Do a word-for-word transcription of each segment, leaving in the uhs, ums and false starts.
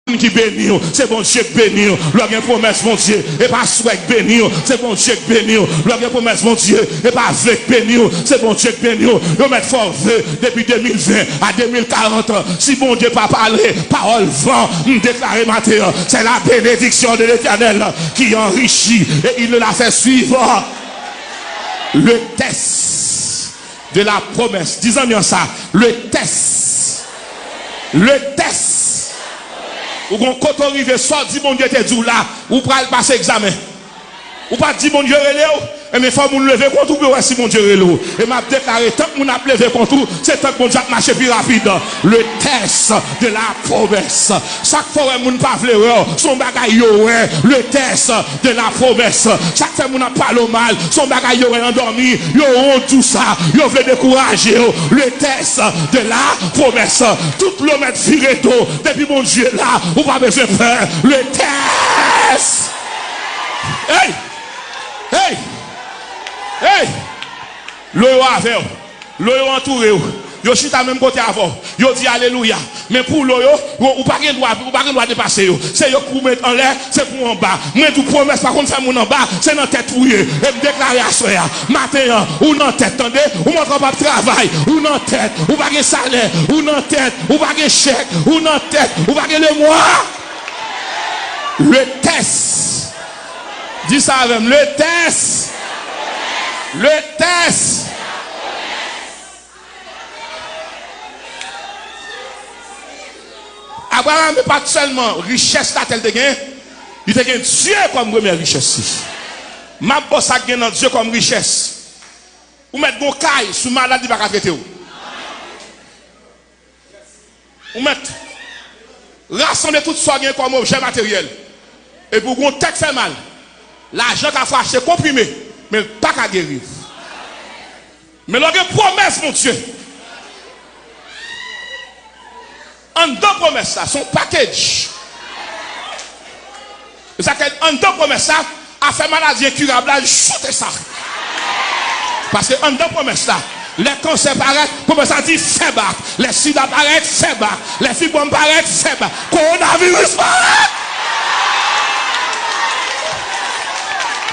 moun ki beni w, se Bondye k beni w. Lè w gen pwomès Bondye, e pa swè k beni w, se Bondye k beni w. Lè w gen pwomès Bondye, e pa vle k beni w, se Bondye k beni w. Yo mèt fè w ve depi de mil ven a de mil karant. Si Bondye pa pale, pawòl van, m deklare maten an, c'est la bénédiction de l'Éternel qui enrichit et il nous la fait suivre. Le test de la promesse. Di zanmi an sa, le test. Le test. Ou gon kote w rive, sa w di Bondye te di w la, ou pral pase egzamen. Ou pa t di Bondye rele w, ebyen fò moun leve kont ou pou yo wè si Bondye rele w. E m ap deklare, tank moun ap leve kont ou, se tank Bondye ap mache pi rapid. Le test de la promesse. Sa k fè w wè moun pa vle wè w, se yon bagay yo wè. Le test de la promesse. Sa k fè moun ap pale w mal, se yon bagay yo wè nan dòmi. Yo wont di w sa, yo vle dekouraje w. Le test de la promesse. Tout lè w mèt vire do, depi Bondye la, ou pa bezwen pè. Le test. Hey! Hey! Hey! Lo yo avè w. Lo yo antoure w. Yo chita menm kote avè w. Yo di alelouya. Men pou lo yo, ou, ou pa gen dwa, ou pa gen dwa depase yo. Se yo k pou met anlè, se pou anba. Mwen di w pwomès pa konn fè moun anba, se nan tèt ou ye. E m deklare aswè a, maten an, ou nan tèt, tande? Ou montre w p ap travay, ou nan tèt, ou pa gen salè, ou nan tèt, ou pa gen chèk, ou nan tèt, ou pa gen lemwa. Le test. Di sa avè m, le test. Le test. Abraram, se pa t sèlman richès latè l te gen, li te gen Dye kòm premyè richès li. M ap ba w sa k gen nan Dye kòm richès. Ou mèt gon kay, si w malad, li pa ka trete w. Ou mèt rasanble tout sa w gen kòm objè materyèl. Epi w gen yon tèt fè mal. Lajan ka fè w achte konprime, men l pa ka geri w. Men lè w gen pwomès Bondye, anndan pwomès la, se yon package. E sa k anndan pwomès la, afè maladi enkirab la, joute sa. Paske anndan pwomès la, lè kansè parèt, pwomès la di fè bak. Lè sida parèt, fè bak. Lè fibwòm parèt, fè bak. Kowonaviris parèt!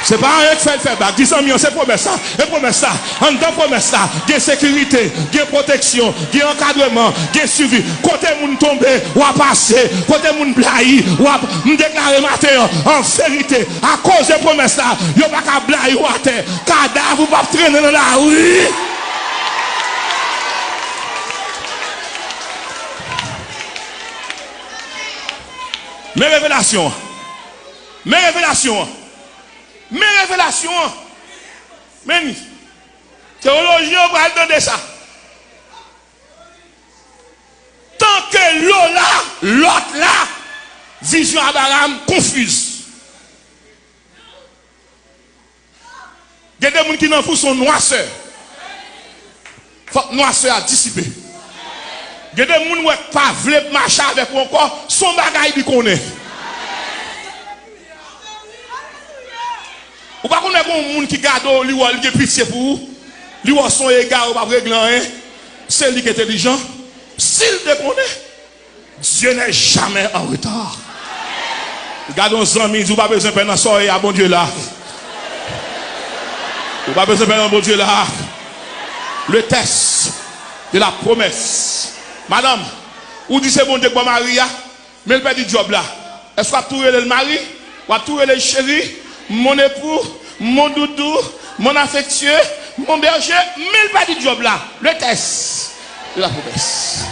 Se pa anyen k fè l fè bak. Di zanmi an, se pwomès la. E pwomès la. Anndan pwomès la, gen sekirite, gen pwoteksyon, gen ankadreman, gen swivi. Kote moun tonbe, w a pase. Kote moun blayi, w a, m deklare maten an, an verite, akoz de pwomès la, yo pa ka blayi w atè. Kadav ou p ap trennen nan lari. Men revelasyon an. Men revelasyon an. Men revelasyon an. Men li. Teyolojyen yo pral tande sa. Tanke lo la, Lòt la, vizyon Abraram konfiz. Gen de moun ki nan vou se yon nwasè. Fòk nwasè a disipe. Gen de moun wè k pa vle mache avèk ou ankò, se yon bagay li konnen. Ou pa konnen gen yon moun ki gade w, li wè w, li gen pitye pou ou, li wè w se yon egare, ou p ap regle anyen. Se li k entèlijan. Si l te konnen, Dieu n'est jamais en retard. Gade yon zanmi, di, ou pa bezwen pè nan sa w ye a, Bondye la. Ou pa bezwen pè nan Bondye la. Le test de la promesse. Madanm, ou di se Bondye k ba w mari a, men l pèdi djòb la. Èske w ap tou rele l mari? W ap tou rele l cheri, mon époux, mon doudou, mon affectueux, mon berger, men l pèdi djòb la. Le test de la promesse.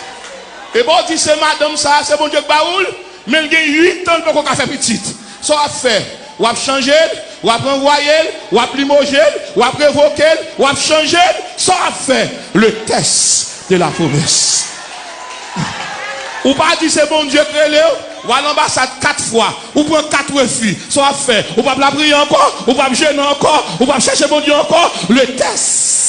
E bon, w di se madanm sa, se Bondye k ba ou l, men l gen uit an, l poko ka fè pitit. Sa w ap fè? W ap chanje l, w ap ranvwaye l, w ap limoje l, w ap revoke l, w ap chanje l. Sa w ap fè? Le test de la promesse. Ou pa di se Bondye k rele w, w al anbasad kat fwa, ou pran kat refi. Sa w ap fè? Ou p ap lapriyè ankò, ou p ap jene ankò, ou p ap chèche Bondye ankò. Le test.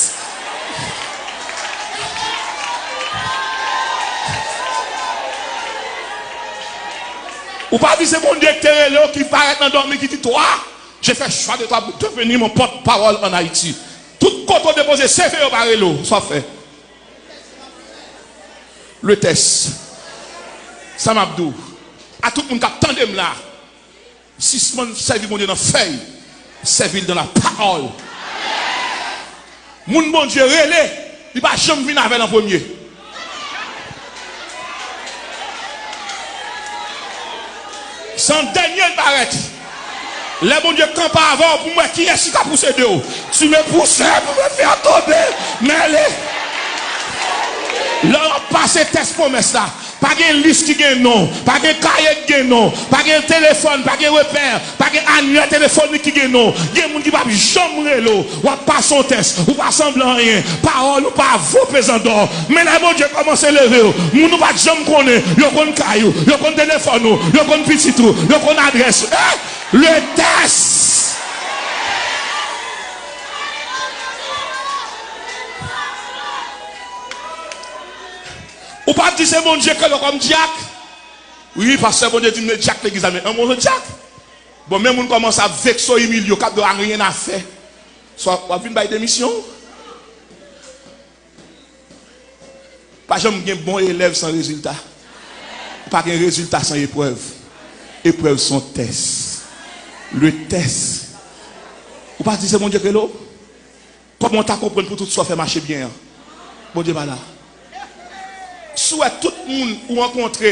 Ou pa di se Bondye ki te rele w, ki parèt nan dòmi, ki di, toi, j'ai fait choix de toi pour devenir mon porte-parole en Haïti. Tout kote w depoze C V yo pa rele w, sa w fè? Le test. Sa m ap di w. A tout moun k ap tande m la, sispann sèvi Bondye nan fèy, sèvi l nan lapawòl. Moun Bondye rele, li pa janm vin avè l an premye. Se an dènye l parèt. Lè Bondye kanpe avè w pou m wè kiyès ki ka pouse de w. Tu me pousses pour me faire tomber, mais les... Lè w ap pase tès pwomès la, pa gen lis ki gen non, pa gen kaye ki gen non, pa gen telefòn, pa gen repè, pa gen anyè telefonik ki gen non. Gen moun ki p ap janm rele w. W ap pase yon tès, ou pa sanble anyen. Pawòl ou pa vo pezandò. Men lè Bondye kòmanse leve w, moun ou pa t janm konnen, yo konn kay ou, yo konn telefòn ou, yo konn pitit ou, yo konn adrès ou. Eh! Le test! Ou pa di se Bondye k rele w kòm dyak? Wi, pastè, Bondye di m se dyak legliz la, men an mwen se dyak. Bon, men moun kòmanse ap vekse w, imilye w, k ap di w a rien à faire. Swa w ap vin bay demisyon w. Pa janm gen bon elèv san rezilta. Pa gen rezilta san eprèv. Eprèv se yon tès. Le test. Ou pa di se Bondye k rele w? Kòman w ta konprann pou tout sa w fè mache byen an? Bondye pa la. Si w wè tout moun ou rankontre,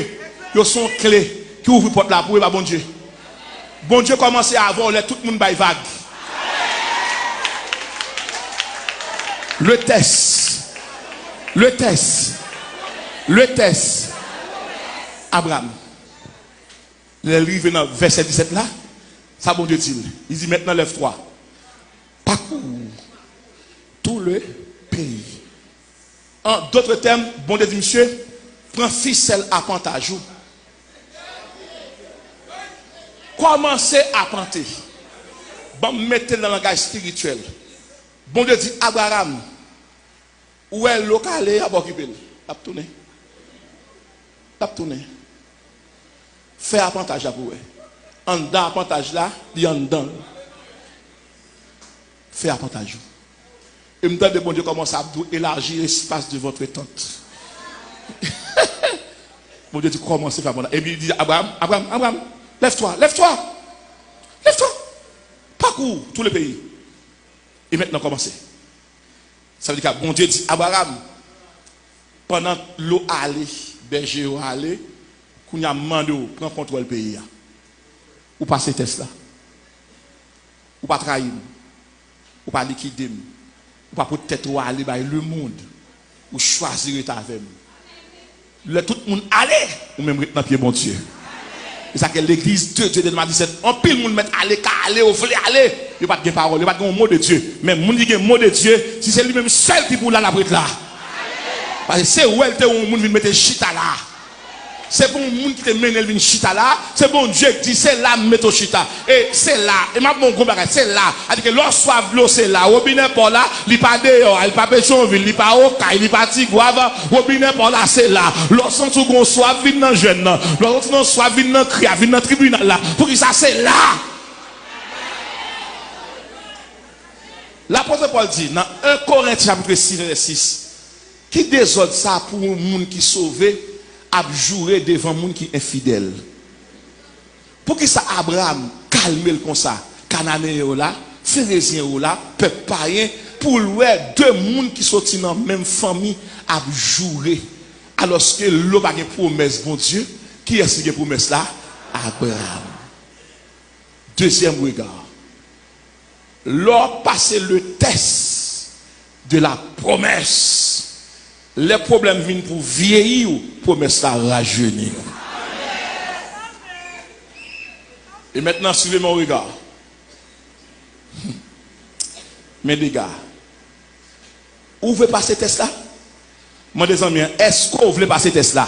yo se yon kle ki ouvri pòt la pou ou, e pa Bondye. Bondye kòmanse avè w lè tout moun bay vag. Le test. Le test. Le test. Abraham. Lè l rive nan vèsè disèt la, sa Bondye di l. Li di, maintenant lève-toi, parcours tout le pays. An dòt tèm, Bondye di misye, pran fisèl apantaj ou. Kòmanse apante. Ban m mete l nan langaj espirityèl. Bondye di, Abraram, ou wè lo kale a, pa okipe l. L ap tounen. L ap tounen. Fè apantaj la pou wè. Anndan apantaj la, li anndan l. Fè apantaj ou. E m tande Bondye kòmanse ap di w, élargis l'espace de votre tente. Bondye di, kòmanse fè apantaj. Epi li di, Abraham, Abraham, Abraham, lève-toi, lève-toi, lève-toi. Parcours tout le pays. E mentnan kòmanse. Sa vle di ke Bondye di Abraram, pandan lo ale, bèje yo ale, kounye a m mande w pran kontwòl peyi a. Ou pase tès la. Ou pa trayi m. Ou pa likide m. Ou pa pot tèt ou ale bay lemonn. Ou chwazi ret avè m. Lè tout moun ale, ou menm ret nan pye Bondye. E sa ke legliz de Dye de Dema disèt, anpil moun mèt ale, ka ale, yo vle ale. Yo pa t gen pawòl, yo pa t gen yon mo de Dye. Men moun ki gen mo de Dye, si se li menm sèl ki pou la, l ap ret la. Paske se wè l te wè yon moun vin mete chita la. Se pa yon moun ki te mennen l vin chita la, se Bondye ki di, se la m mete w chita. E se la, e m ap ba w yon gwo bagay, se la. Sa di ke lè w swaf dlo, se la. Wobinè pa w la, li pa deyò a, li pa Petyonvil, li pa Okay, li pa Tigwav, wobinè pa w la, se la. Lè w santi w gen yon swaf, vin nan jèn nan. Lè w santi w gen yon swaf, vin nan kri a, vin nan tribinal la. Poukisa se la? Lapot Pòl di nan en Korentyen chapit sis, vèsè sis, ki dezòd sa pou yon moun ki sove ap joure devan moun ki enfidèl? Poukisa Abraram kalme l konsa? Kananeyen yo la, Ferezyen yo la, pèp payen, pou l wè de moun ki soti nan menm fanmi ap joure. Alòske Lo pa gen pwomès Bondye, kiyès ki gen pwomès la? Abraram. Dezyèm rega. Lè w pase le test de la promesse, lè pwoblèm vin pou vyeyi w, pwomès la rajeni w. E mentnan, suivez mon regard. Men dega. Ou vle pase tès la? Mande zanmi an, èske w vle pase tès la?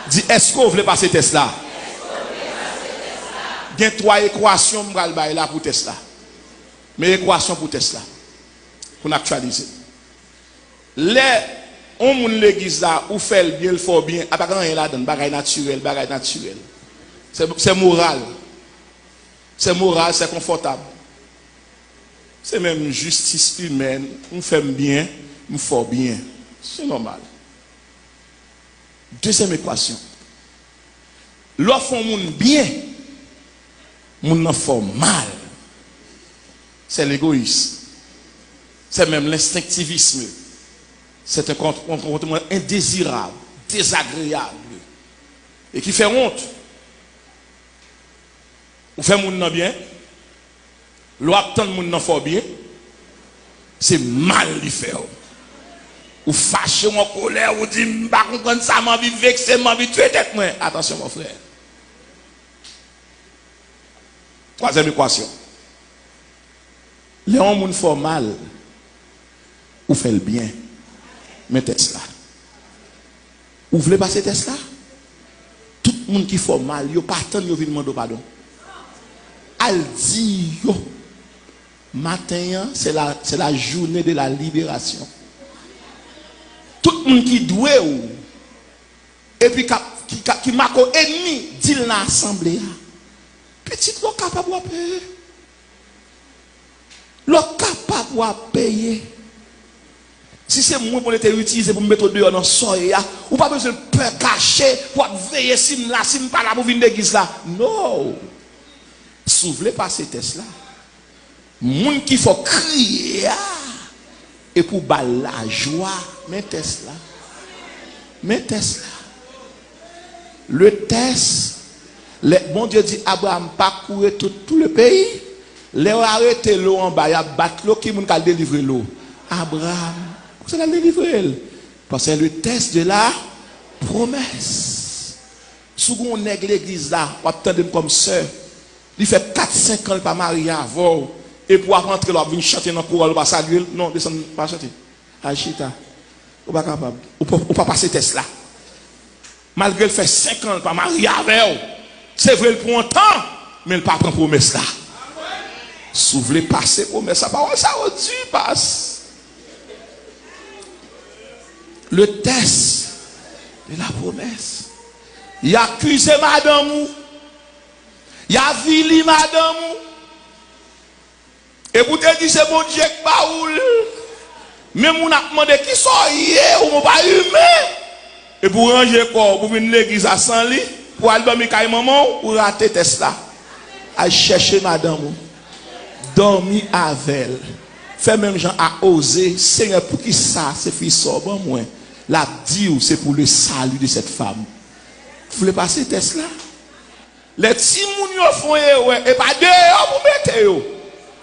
Di, èske w vle pase tès la? Gen twa ekwasyon m pral bay la pou tès la. Men ekwasyon pou tès la. Pou n aktyalize. Lè yon moun legliz la, ou fè l byen, l fè w byen, a pa gen anyen ladan l, bagay natirèl, bagay natirèl. Se, se moral. Se moral, se konfòtab. Se menm jistis imèn, m fè m byen, m fè w byen. Se nòmal. Dezyèm ekwasyon. Lè w fè yon moun byen, moun nan fè w mal. C'est l'égoïsme. C'est même l'instinctivisme. C'est un comportement indésirable, désagréable, et qui fait honte. Ou fè moun nan byen, lè w ap tann moun nan fè w byen, se mal li fè w. Ou fache, w an kolè, ou di, "M pa konprann sa, m anvi vekse, m anvi tiye tèt mwen." Atansyon, mon frè. Twazyèm ekwasyon. Lè yon moun fè w mal, ou fè l byen. Men tès la. Ou vle pase tès la? Tout moun ki fè w mal, yo pa tann yo vin mande w padon. Al di yo, maten an, c'est la, c'est la journée de la libération. Tout moun ki dwe w, epi k ap, ki, k ap, ki make w ènmi, di l nan asanble a. Pitit, lè w kapab, w ap peye. Lè w kapab, w ap peye. Si se mwen Bondye te itilize pou m mete w deyò nan sòy a, ou pa bezwen pè kache, w ap veye si m la, si m pa la pou vin legliz la. No! Si w vle pase tès la, moun ki fè w kriye a, epi w ba l lajwa, men tès la. Men tès la. Le test, lè Bondye di Abraram, "Parcourez tout, tout le pays." Lè yo arete lo anba, y ap bat lo, ki moun k al delivre lo? Abraram. Poukisa l al delivre l? Paske le test de la promesse. Si w gen yon nèg legliz la, w ap tande m kòm sè, li fè kat, senk an, l pa marye avè w, epi w ap antre la, w ap vin chante nan koral, ou pa salye l, non, desann, pa chante. Al chita. Ou pa kapab. Ou pa, ou pa pase tès la. Malgre l fè senk an l pa marye avè w, se vre l pran tan, men l pa pran pwomès la. Si w vle pase pwomès la, pawòl sa yo di, pas. Le test de la promesse. Y akize madanm ou. Y avili madanm ou. Epi w te di se Bondye k ba ou l. Men moun ap mande, "Kisa w ye? Ou pa imen?" Epi w ranje kò w pou vin legliz la san li, pou al dòmi kay manman w, ou rate tès la. Al chèche madanm ou. Dòmi avè l. Fè menm jan a Oze, "Senyè, poukisa se fi sa w ban mwen?" L ap di w, "C'est pour le salut de cette femme." Ou vle pase tès la? Lè timoun yo fè yon erè, e pa deyò pou mete yo,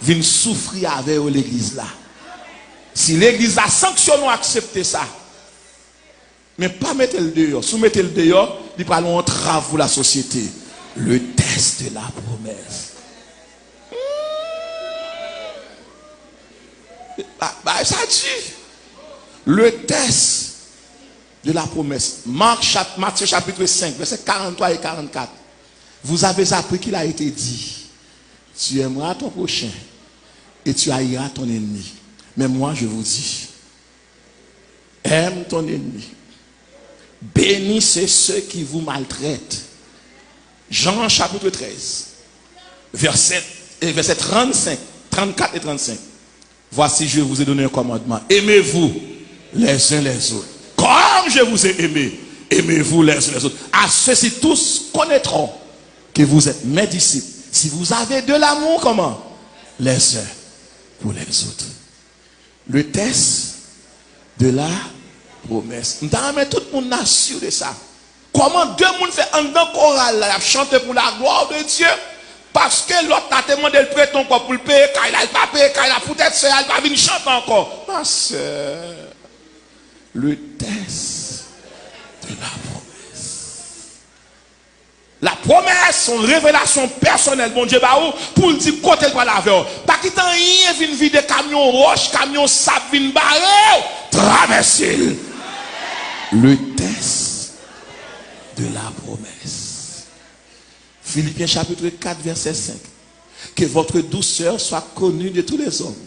vin soufri avè yo legliz la. Si legliz la sanksyone w, aksepte sa. Men pa mete l deyò. Si w mete l deyò, li pral yon antrav pou lasosyete. Le test de la promesse. Hmm. Ba-, bagay sa di. Le test de la promesse. Marc chap-, Matthieu chapitre cinq, verset quarante-trois et quarante-quatre. Vous avez appris qu'il a été dit, "Tu aimeras ton prochain et tu haïras ton ennemi." Mais moi, je vous dis, aime ton ennemi. Bénissez ceux qui vous maltraitent. Jean chapitre treize, verset, et verset trente-cinq, trente-quatre et trente-cinq. Voici, je vous ai donné un commandement. Aimez-vous les uns les autres. Comme je vous ai aimé, aimez-vous les uns les autres. À ceci, tous connaîtront que vous êtes mes disciples. Si vous avez de l'amour, comment? Les uns pour les autres. Le test de la promesse. M ta renmen tout moun asire de sa. Kòman de moun fè anndan koral la, y ap chante pour la gloire de Dieu, paske lòt la te mande l prete yon kòb pou l peye kay la, l pa peye kay la, poutèt sè a, l pa vin chante ankò. Ma sè, le test de la promesse. La promesse, se yon revelasyon pèsonèl Bondye ba ou pou l di kote l pral avè w. Pa kite anyen vin vide kamyon wòch, kamyon sab vin bare w travèse l. Le test de la promesse. Philippiens chapitre quatre, verset cinq. Que votre douceur soit connue de tous les hommes.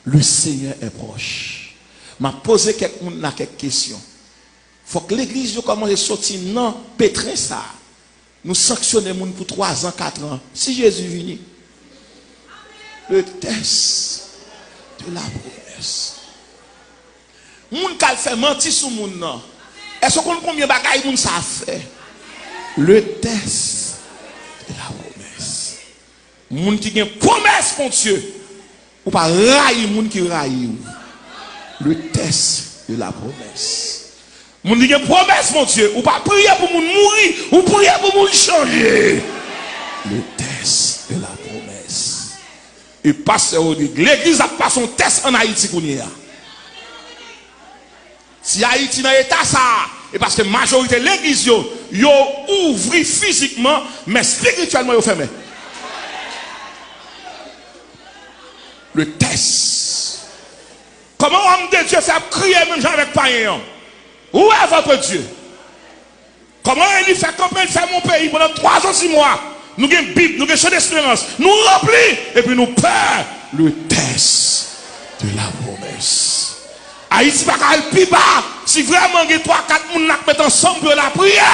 Le Seigneur est proche. M ap poze kèk moun la kèk kesyon. Fòk legliz yo kòmanse soti nan petren sa a. Nou sanksyone moun pou twazan, katran. Si Jezi vini, le test de la promesse. Moun k al fè manti sou moun nan. Èske w konn konbyen bagay moun sa a fè? Le test de la promesse. Moun ki gen pwomès Bondye, ou pa rayi moun ki rayi w. Le test de la promesse. Moun ki gen pwomès Bondye, ou pa priye pou moun mouri, ou priye pou moun chanje. Le test de la promesse. E pastè Rodrigue, legliz ap pase yon tès ann Ayiti kounye a. Si Ayiti nan eta sa a, e paske majorite legliz yo, yo ouvri fizikman, men espirityèlman yo fèmen. Le test. Kòman homme de Dieu fè ap kriye menm jan avèk payen an? Où est votre Dieu? Kòman Eli fè kanpe, l fè mon peyi pandan twa zan sis mwa? Nou gen Bib, nou gen Chan Desperans, nou ranpli, epi nou pè. Le test de la promesse. Ayiti pa ka al pi ba. Si vrèman gen twa kat moun la k met ansanm pou yo lapriyè,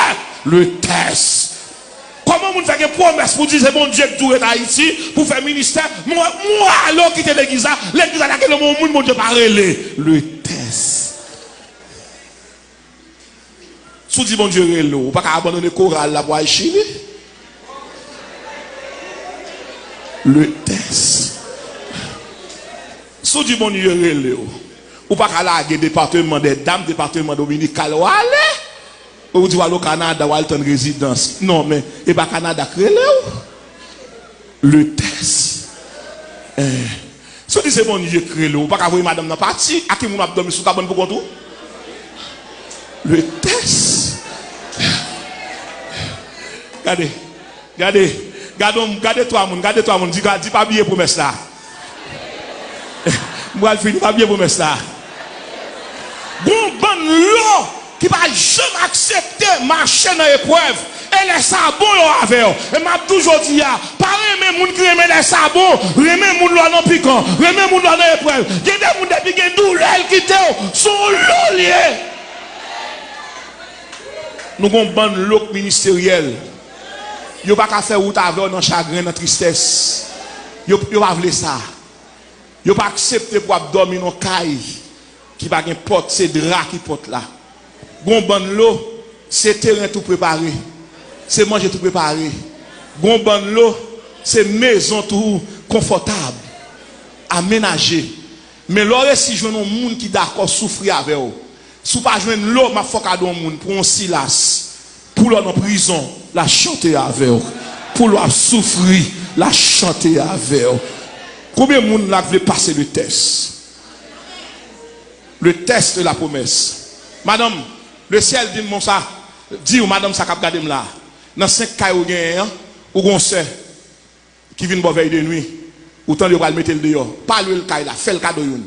le test. Kòman moun fè gen pwomès pou di se Bondye k di w ret Ayiti, pou fè ministè, mwen, mwen ale w kite legliz la, legliz la lage nan men yon moun Bondye pa rele. Le test. Si w di Bondye rele w, ou pa ka abandone koral la pou al Chili. Le test. Si w di Bondye rele w, ou pa ka lage depatman dè dam, depatman dominikal, w ale. Ou di w al o Kanada, w al tann rezidans. Non, men e pa Kanada k rele w. Le test. Eh. Si w di se Bondye k rele w, ou pa ka voye madanm nan pati. Ak ki moun w ap dòmi sou kabann pou kont ou? Le test. Gade, gade, gade, gade twa moun, gade twa moun. Di, di pa bliye pwomès la. M pral fini, pa bliye pwomès la. Gon bann lo ki pa janm aksepte mache nan eprèv. E lè sa bon yo avè w. E m ap di w jodi a, pa renmen moun ki renmen lè sa bon, renmen moun lè w nan pikan, renmen moun lè w nan eprèv. Gen de moun depi gen doulè l kite w, se yon lo l ye. Nou gon bann lo k ministeryèl. Yo pa ka fè wout avè w nan chagren, nan tristès. Yo, yo pa vle sa. Yo pa aksepte pou w ap dòmi nan kay ki pa gen pòt, se dra ki pòt la. Gon bann lo, se teren tou prepare, se manje tou prepare. Gon bann lo, se mezon tou konfòtab, amenaje. Men lè w resi jwenn yon moun ki dakò soufri avè w, si w pa jwenn lo, m ap fè w kado yon moun pou yon Silas. Pou lè w nan prizon, l a chante avè w. Pou lè w ap soufri, l a chante avè w. Konbyen moun la k vle pase le test? Le test de la promesse. Madanm, le syèl di m konsa, di w madanm sa k ap gade m la, nan senk kay ou genyen an, ou gon sè ki vin bò vèy de nwi, ou tande yo pral mete l deyò. Pa lwe l kay la, fè l kado youn.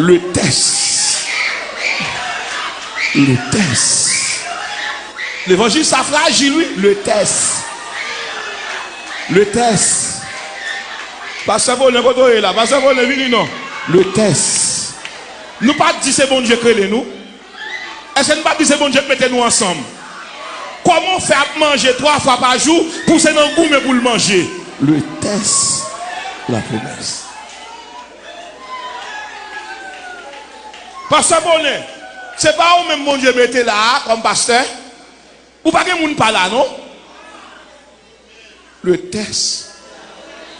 Le test. Le test. Levanjil sa frajil, wi. Le test. Le test. Pastè Volen, kote w ye la? Pastè Volen, vini non. Le test. Nou pa t di se Bondye k rele nou? Èske n pa di se Bondye k mete nou ansanm? Kòman w fè ap manje twa fwa pa jou pou se nan goumen pou l manje? Le test, la promesse. Pastè Bonen, se pa ou menm Bondye mete la a kòm pastè? Ou pa gen moun pa la non. Le test.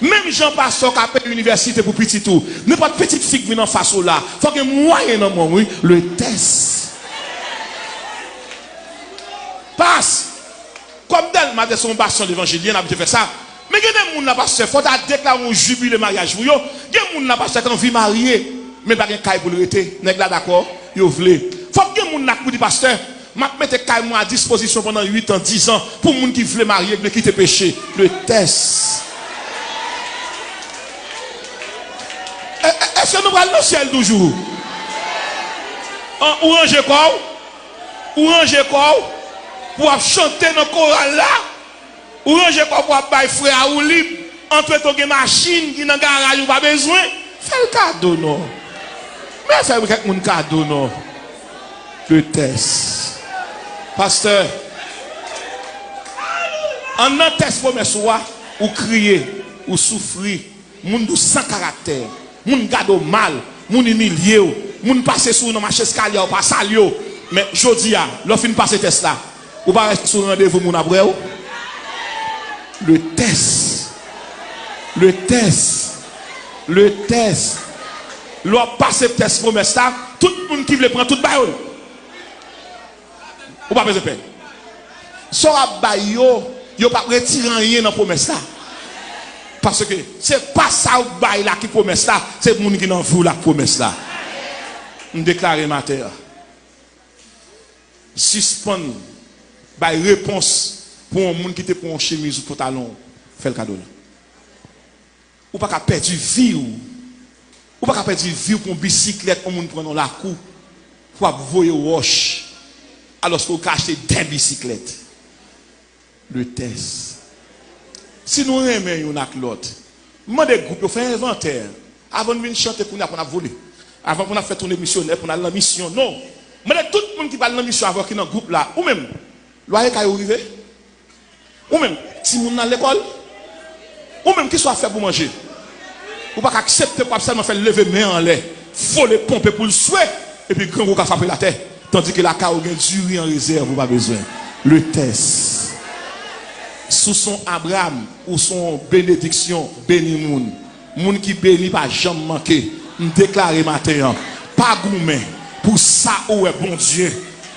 Menm jan pastè w ka peye inivèsite pou pitit ou, nenpòt pitit fi k vin anfas ou la, fò gen mwayen nan men w, wi. Le test. Pas, kòm Dèlma te se yon basyon levanjil, li abitye fè sa. Men gen de moun la, pastè, fò w ta deklare yon jibile maryaj pou yo. Gen moun la, pastè, k anvi marye, men l pa gen kay pou l rete. Nèg la dakò, yo vle. Fòk gen moun la k pou di, pastè, m ap mete kay mwen a dispozisyon pandan uit an, diz an, pou moun ki vle marye, k vle kite peche. Le test. E, e, èske nou pral nan syèl toujou? An, ou ranje kò w? Ou ranje kò w pou w ap chante nan koral la? Ou ranje kò w pou w ap bay frè a woulib, antretan w gen machin ki nan garaj ou pa bezwen? Fè l kado non. Men fè kèk moun kado non. Le test. Pastè, anndan tès pwomès ou a, ou kriye, ou soufri, moun di w san karaktè, moun gade w mal, moun imilye w, moun pase sou ou nan macheskalye a, ou pa salye w. Men jodi a, lè w fin pase tès la, Ou pa wè sou randevou moun ap wè w? Le test. Le test. Le test. Lè w ap pase tès pwomès la, tout moun ki vle pran tout ba yo. Ou pa bezwen pè. Sa w ap bay yo, yo p ap retire anyen nan pwomès la. Paske se pa sa w bay la ki pwomès la, se moun ki nan vi w la ki pwomès la. M deklare maten an. Sispann bay repons pou yon moun ki te pran yon chemiz ou pantalon, fè l kado l. Ou pa ka pèdi vi w. Ou pa ka pèdi vi w pou yon bisiklèt yon moun pran nan lakou pou ap voye w wòch, alòske w ka achte de bisiklèt. Le test. Si nou renmen youn ak lòt, mande gwoup yo fè envantè. Avan n vin chante kounye a pou n ap vole. Avan pou n ap fè tounen misyonè, pou n al nan misyon. Non. Mande tout moun ki pral nan misyon avè w ki nan gwoup la. Ou menm, lwaye kay ou rive? Ou menm, timoun nan lekòl? Ou menm, kisa w ap fè pou manje? Ou pa ka aksepte pou w ap sèlman fè leve men anlè, vole ponpe pou l swe, epi grangou ka frape l atè. Tandike lakay ou gen diri an rezèv ou pa bezwen. Le test. Si w se yon Abraram, ou se yon benediksyon, beni moun. Moun ki beni pa janm manke. M deklare maten an, pa goumen pou sa ou wè Bondye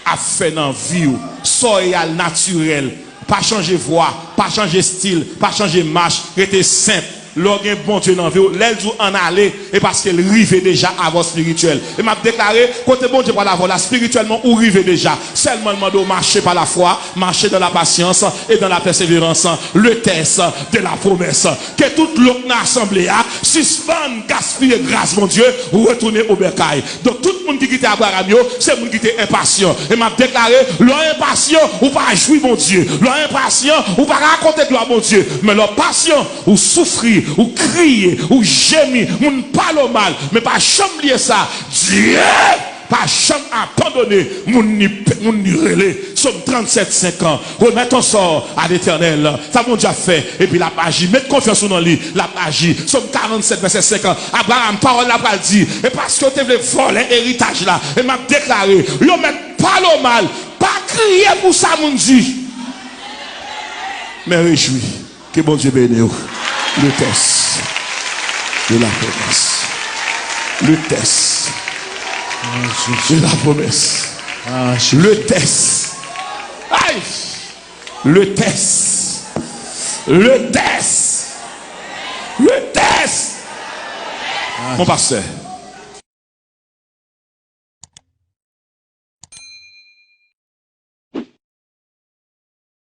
ap fè nan vi w. Sa w ye a natirèl. Pa chanje vwa, pa chanje estil, pa chanje mach, rete senp. Lè w gen Bondye nan vi w, lè l di w ann ale, e paske l rive deja avè w espirityèl. E m ap deklare, kote Bondye pral avè w la, espirityèlman, ou rive deja. Sèlman l mande w mache pa lafwa, mache dans la patience et dans la persévérance, le test de la promesse. Ke tout lòt nan asanble a sispann gaspiye gras Bondye, retounen o bèkay. Donk, tout moun ki kite Abraram yo, se moun ki te enpasyan. E m ap deklare, lè w enpasyan, ou pa jwi Bondye. Lè w enpasyan, ou pa rakonte glwa Bondye. Men lè w pasyan, ou soufri, ou kriye, ou jemi, moun pale w mal. Men pa janm bliye sa, Dye pa janm abandone moun li, moun li rele. Sòm trannsèt senk an. Remèt ton sò a Letènèl. Sa Bondye ap fè, epi l ap aji. Met konfyans ou nan li, l ap aji. Sòm karannsèt, vèsè senk an. Abraram, pawòl la pral di, e paske yo te vle vòlè eritaj la, e m ap deklare, yo mèt pale w mal, pa kriye pou sa moun di, men rejwi. Ke Bondye beni w. Le test de la promesse. Le test de la promesse. Le test. Ay! Le test. Le test. Le test. Mon pastè,